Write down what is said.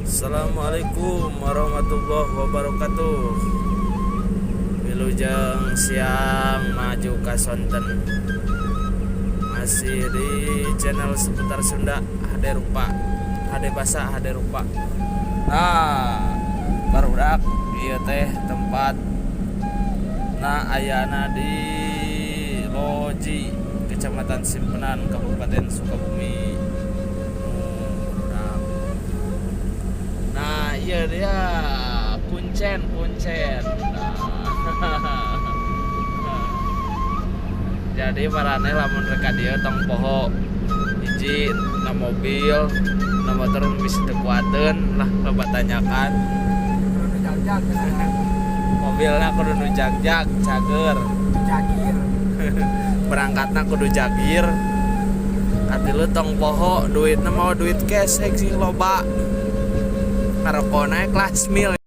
Assalamualaikum warahmatullahi wabarakatuh. Wilujeng siang, maju ka sonten. Masih di channel seputar Sunda HD Rupa, HD Basa, HD Rupa. Nah, barudak, ieu teh tempat. Nah, ayana di Loji, Kecamatan Simpenan, Kabupaten Sukabumi. Barudak. Nah, iya, dia kuncen, kuncen. Nah. Jadi maraneh lamun rek ka dieu tong poho hiji na mobil, na motor bisa teu kuateun lah, loba tanyakan. Kudu jag-jag. Mobilna kudu nu jag-jag, cager. Jagir. Berangkatna kudu jagir. Katilu, tong poho duitna, mau duit cash sing loba. Ngarokona kelas mil.